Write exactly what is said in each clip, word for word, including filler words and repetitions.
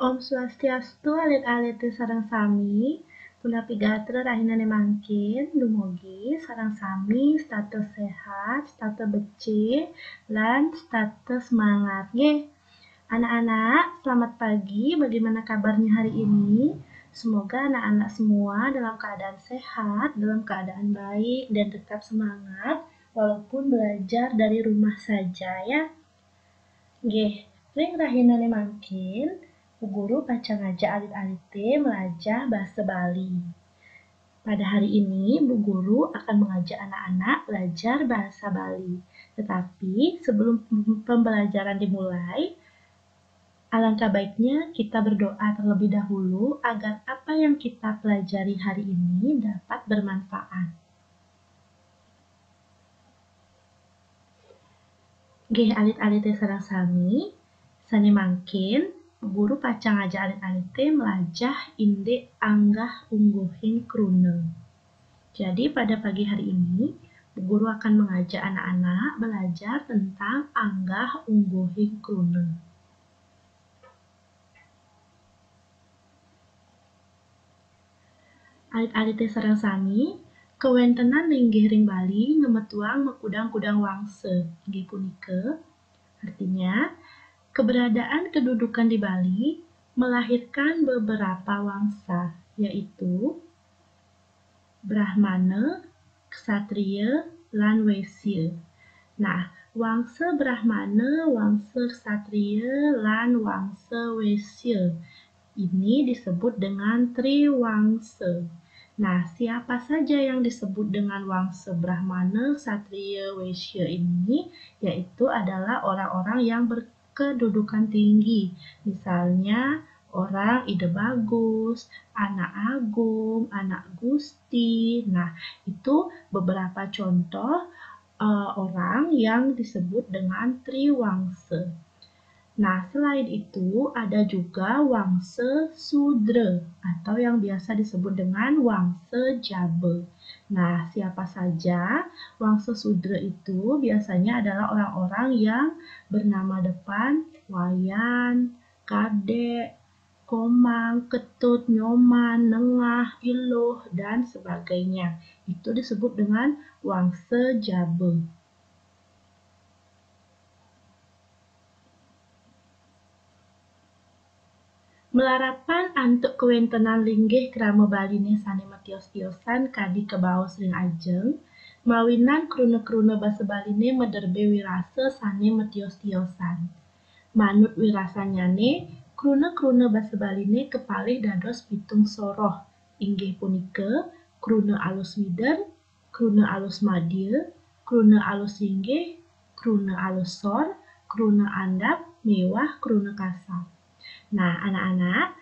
Om Swastiastu, alit-alit sareng sami. Punapi gatra rahinane mangkin, dumugi sareng sami setata sehat, setata becik, lan setata semangat. Nggih. Anak-anak, selamat pagi. Bagaimana kabarnya hari ini? Semoga anak-anak semua dalam keadaan sehat, dalam keadaan baik, dan tetap semangat walaupun belajar dari rumah saja ya. Nggih, ring rahinane mangkin, Bu Guru pacang ngajak alit-alite melajah bahasa Bali. Pada hari ini, Bu Guru akan mengajak anak-anak belajar bahasa Bali. Tetapi sebelum pembelajaran dimulai, alangkah baiknya kita berdoa terlebih dahulu agar apa yang kita pelajari hari ini dapat bermanfaat. Nggih, alit-alite sareng sami, sane mangkin, Bu Guru pacang ngajak alit-alite melajah indik anggah ungguhing kruna. Jadi, pada pagi hari ini, Bu Guru akan mengajak anak-anak belajar tentang anggah ungguhing kruna. Alit-alite sareng sami, kawentenan linggih ring Bali ngametuang makudang-kudang wangsa, inggih punika, artinya, keberadaan kedudukan di Bali melahirkan beberapa wangsa, yaitu Brahmana, Ksatria, lan Wesya. Nah, wangsa Brahmana, wangsa Ksatria, lan wangsa Wesya ini disebut dengan Triwangsa. Nah, siapa saja yang disebut dengan wangsa Brahmana, Ksatria, Wesya ini? Yaitu adalah orang-orang yang berkedudukan tinggi. Misalnya, orang Ida Bagus, anak agung, anak gusti. Nah, itu beberapa contoh, eh, orang yang disebut dengan Triwangsa. Nah, selain itu ada juga wangsa sudra atau yang biasa disebut dengan wangsa jaba. Nah, siapa saja wangsa sudra itu? Biasanya adalah orang-orang yang bernama depan Wayan, Kadek, Komang, Ketut, Nyoman, Nengah, Iluh, dan sebagainya. Itu disebut dengan wangsa jaba. Malarapan antuk kawentenan linggih krama Baline sane matios-tiosan kadi kabaos ring ajeng, mawinan kruna-kruna basa Baline maderbe wirasa sane matios-tiosan. Manut wirasannyane, kruna-kruna basa Baline kapalih dados pitung soroh, inggih punika kruna alus mider, kruna alus madya, kruna alus singgih, kruna alus sor, kruna andap, miwah kruna kasar. Nah, anak-anak,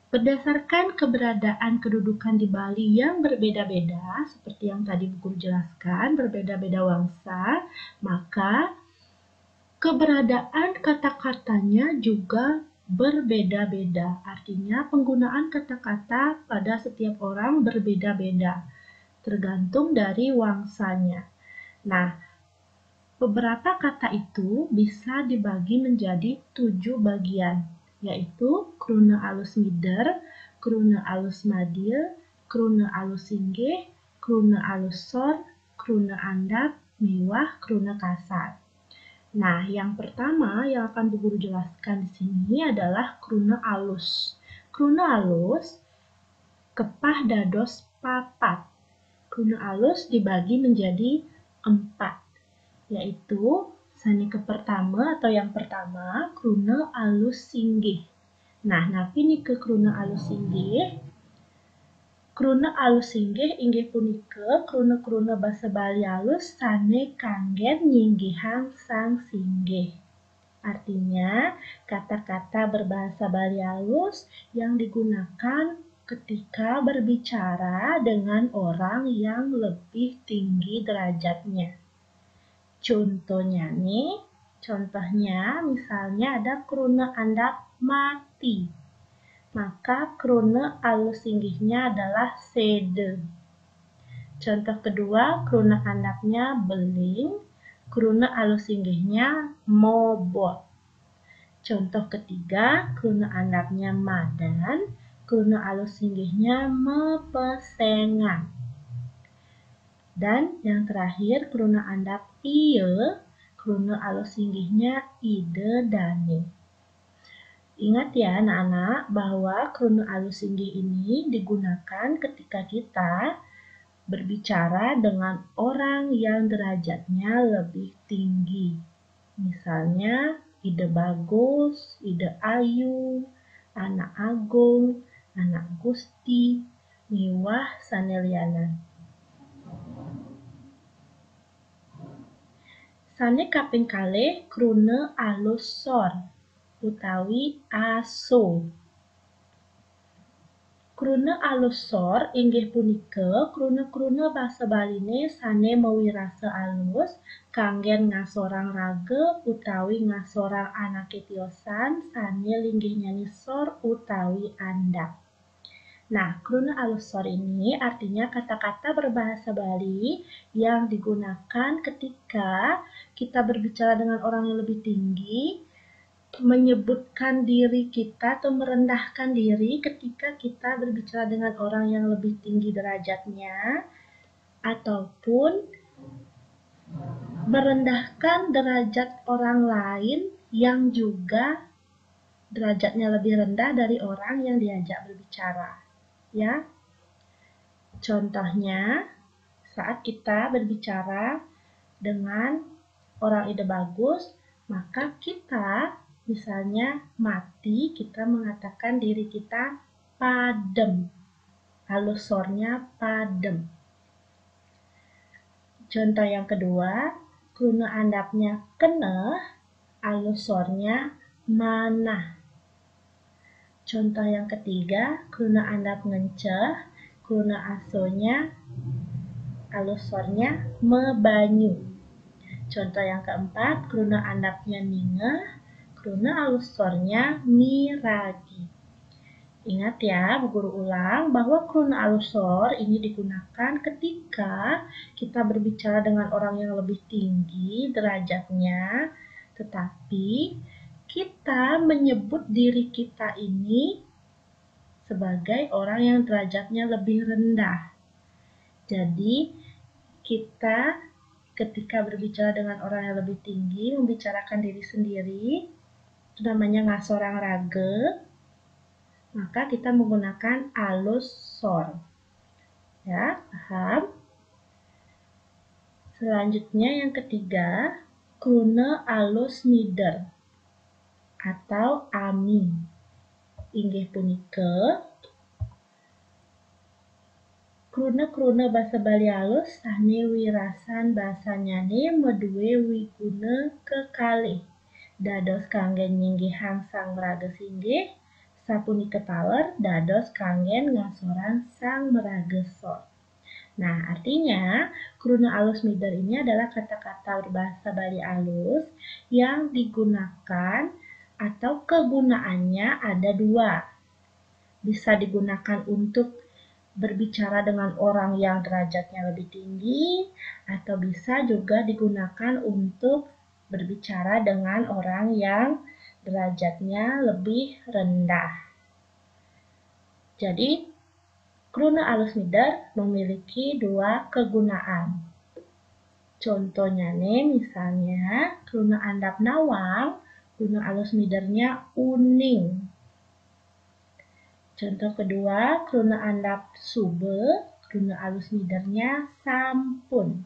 berdasarkan keberadaan kedudukan di Bali yang berbeda-beda, seperti yang tadi Bu Guru jelaskan, berbeda-beda wangsa, maka keberadaan kata-katanya juga berbeda-beda. Artinya, penggunaan kata-kata pada setiap orang berbeda-beda, tergantung dari wangsanya. Nah, beberapa kata itu bisa dibagi menjadi tujuh bagian, yaitu kruna alus mider, kruna alus madya, kruna alus singgih, kruna alus sor, kruna andap, miwah kruna kasar. Nah, yang pertama yang akan Bu Guru jelaskan di sini adalah kruna alus. Kruna alus kepah dados papat. Kruna alus dibagi menjadi empat, yaitu sane kepertama atau yang pertama, kruna alus singgih. Nah, napi nika kruna alus singgih? Kruna alus singgih inggih punika kruna-kruna basa Bali alus sane kanggen nyinggihang sang singgih. Artinya, kata-kata berbahasa Bali alus yang digunakan ketika berbicara dengan orang yang lebih tinggi derajatnya. Contohnya nih, contohnya misalnya ada kruna andap mati. Maka kruna alus singgihnya adalah seda. Contoh kedua, kruna andapnya beling, kruna alus singgihnya mobot. Contoh ketiga, kruna andapnya madan, kruna alus singgihnya mepesengan. Dan yang terakhir, kruna andap ieu, kruna alus singgihnya idedane. Ingat ya anak-anak, bahwa kruna alus singgih ini digunakan ketika kita berbicara dengan orang yang derajatnya lebih tinggi. Misalnya, Ide Bagus, Ide Ayu, Anak Agung, Anak Gusti, miwah sanelianan. Sane kaping kalih kruna alus sor utawi aso. Kruna alus sor inggih punika kruna-kruna basa Baline sane mawirasa alus kanggen ngasorang raga utawi ngasorang anake tiosan sane linggihnyane sor utawi andap. Nah, kruna alus sor ini artinya kata-kata berbahasa Bali yang digunakan ketika kita berbicara dengan orang yang lebih tinggi, menyebutkan diri kita atau merendahkan diri ketika kita berbicara dengan orang yang lebih tinggi derajatnya, ataupun merendahkan derajat orang lain yang juga derajatnya lebih rendah dari orang yang diajak berbicara. Ya. Contohnya, saat kita berbicara dengan orang Ide Bagus, maka kita misalnya mati, kita mengatakan diri kita padem. Alus sornya padem. Contoh yang kedua, kruna andapnya keneh, alus sornya manah. Contoh yang ketiga, kruna andap ngenceh, kruna asonya, alus sornya mebanyu. Contoh yang keempat, kruna andapnya ningeh, kruna alus sornya miragi. Ingat ya, Bu Guru ulang bahwa kruna alus sor ini digunakan ketika kita berbicara dengan orang yang lebih tinggi derajatnya, tetapi kita menyebut diri kita ini sebagai orang yang derajatnya lebih rendah. Jadi, kita ketika berbicara dengan orang yang lebih tinggi, membicarakan diri sendiri, itu namanya ngasorang raga, maka kita menggunakan alus sor. Ya, paham? Selanjutnya yang ketiga, kruna alus mider atau ami. Inggih punika kruna-kruna basa Bali alus sane wirasan basanyane madue wiguna kekalih. Dados kanggen nyinggihang sang mraga singgih, sapunika taler dados kanggen ngasorang sang mraga sor. Nah, artinya kruna alus mider ini adalah kata-kata berbahasa Bali alus yang digunakan atau kegunaannya ada dua. Bisa digunakan untuk berbicara dengan orang yang derajatnya lebih tinggi, atau bisa juga digunakan untuk berbicara dengan orang yang derajatnya lebih rendah. Jadi, kruna alus mider memiliki dua kegunaan. Contohnya nih, misalnya kruna andap nawang, kruna alus midernya uning. Contoh kedua, kruna andap suba, kruna alus midernya sampun.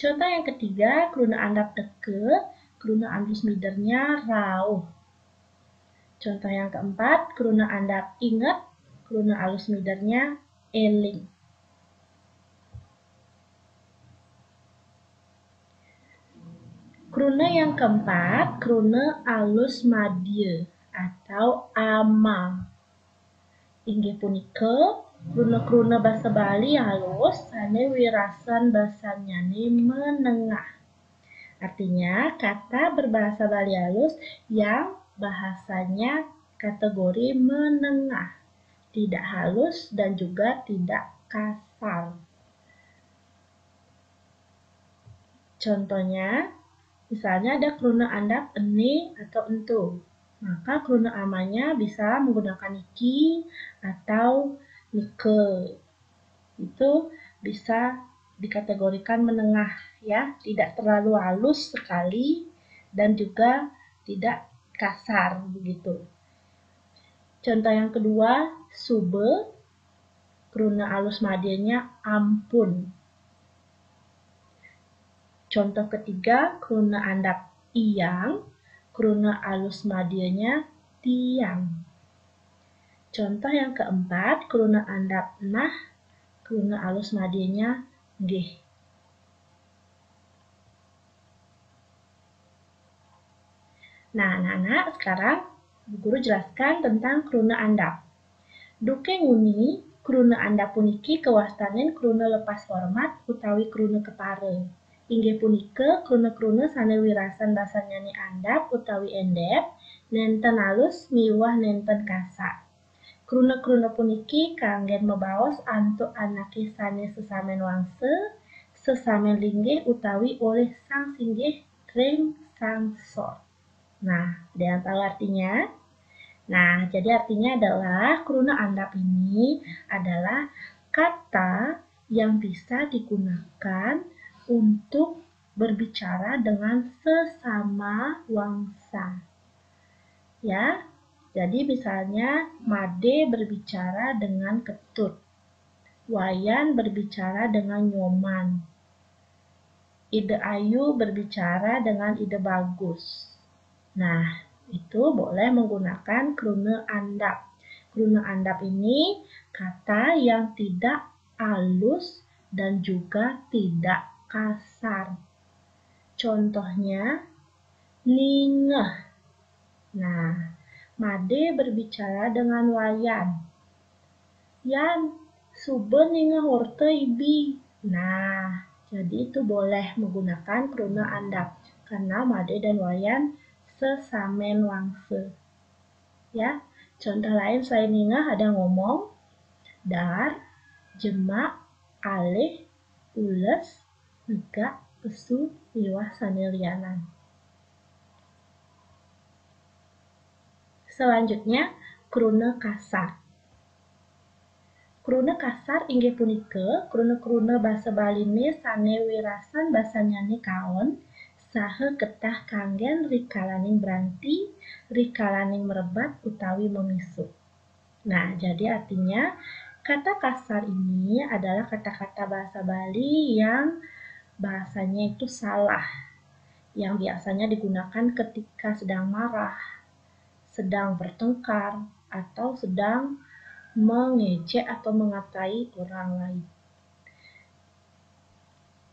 Contoh yang ketiga, kruna andap teka, kruna alus midernya rauh. Contoh yang keempat, kruna andap inget, kruna alus midernya eling. Kruna yang keempat, kruna alus madya atau ama. Inggih punika kruna-kruna basa Bali alus sane wirasan basanyane menengah. Artinya, kata berbahasa Bali alus yang bahasanya kategori menengah, tidak halus dan juga tidak kasar. Contohnya, Misalnya ada kruna andap ene atau ento. Maka kruna amanya bisa menggunakan niki atau nike. Itu bisa dikategorikan menengah, ya, tidak terlalu halus sekali dan juga tidak kasar begitu. Contoh yang kedua, sube, kruna alus madenya ampun. Contoh ketiga, kruna andap iyang, kruna alus madenya tiang. Contoh yang keempat, kruna andap nah, kruna alus madenya nggih. Nah, anak-anak, sekarang Bu Guru jelaskan tentang kruna andap. Duke nguni, kruna andap puniki kawastanin kruna lepas hormat utawi kruna kepara. Inggih punika kruna-kruna sane wirasan basanyane andap utawi endep, nenten alus miwah nenten kasar. Kruna-kruna puniki kanggen mabaos antuk anake sane sesamen wangsa, sesamen linggih utawi olih sang singgih ring sang sor. Nah, ada yang tahu artinya? Nah, jadi artinya adalah kruna andap ini adalah kata yang bisa digunakan untuk berbicara dengan sesama wangsa. Ya, jadi misalnya Made berbicara dengan Ketut, Wayan berbicara dengan Nyoman, Ida Ayu berbicara dengan Ida Bagus. Nah, itu boleh menggunakan kruna andap. Kruna andap ini kata yang tidak alus dan juga tidak kasar. Contohnya, ningeh. Nah, Made berbicara dengan Wayan. Yan, suba ningeh orta ibi. Nah, jadi itu boleh menggunakan kruna andap karena Made dan Wayan sesamen wangsa. Ya, contoh lain selain ningeh ada ngomong, dar, jemak, alih, ules, negak, pesu, miwah sane lianan. Selanjutnya, kruna kasar. Kruna kasar inggih punika kruna-kruna basa Baline sane wirasan basanyane kaon saha ketah kanggen rikalaning branti, rikalaning mrebat utawi mamisu. Nah, jadi artinya kata kasar ini adalah kata-kata bahasa Bali yang bahasanya itu salah, yang biasanya digunakan ketika sedang marah, sedang bertengkar, atau sedang mengejek atau mengatai orang lain.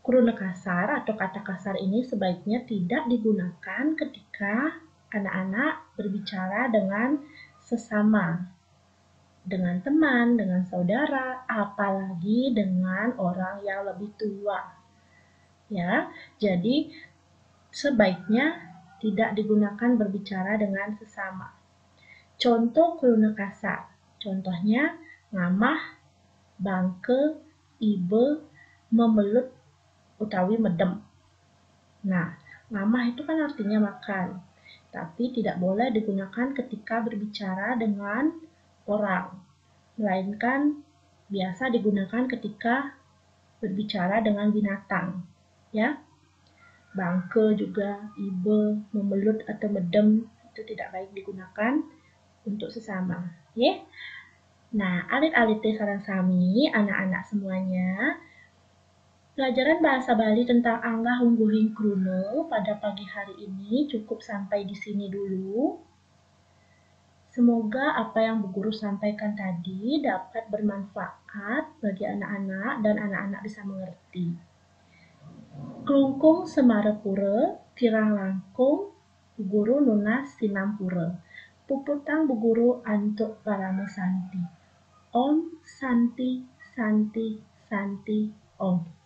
Kruna kasar atau kata kasar ini sebaiknya tidak digunakan ketika anak-anak berbicara dengan sesama, dengan teman, dengan saudara, apalagi dengan orang yang lebih tua. Ya, jadi sebaiknya tidak digunakan berbicara dengan sesama. Contoh kruna kasar. Contohnya ngamah, bangka, iba, memelut, utawi medem. Nah, ngamah itu kan artinya makan, tapi tidak boleh digunakan ketika berbicara dengan orang, melainkan biasa digunakan ketika berbicara dengan binatang, ya. Bangka juga, iba, memelut atau medem itu tidak baik digunakan untuk sesama, ya. Nah, alit-alite sareng sami, anak-anak semuanya, pelajaran bahasa Bali tentang anggah ungguhing kruna pada pagi hari ini cukup sampai di sini dulu. Semoga apa yang Bu Guru sampaikan tadi dapat bermanfaat bagi anak-anak dan anak-anak bisa mengerti. Klungkung Semarapura, kirang langkung, Bu Guru nunas sinampura. Puputang Bu Guru antuk parama santi. Om Santi, Santi, Santi, Om.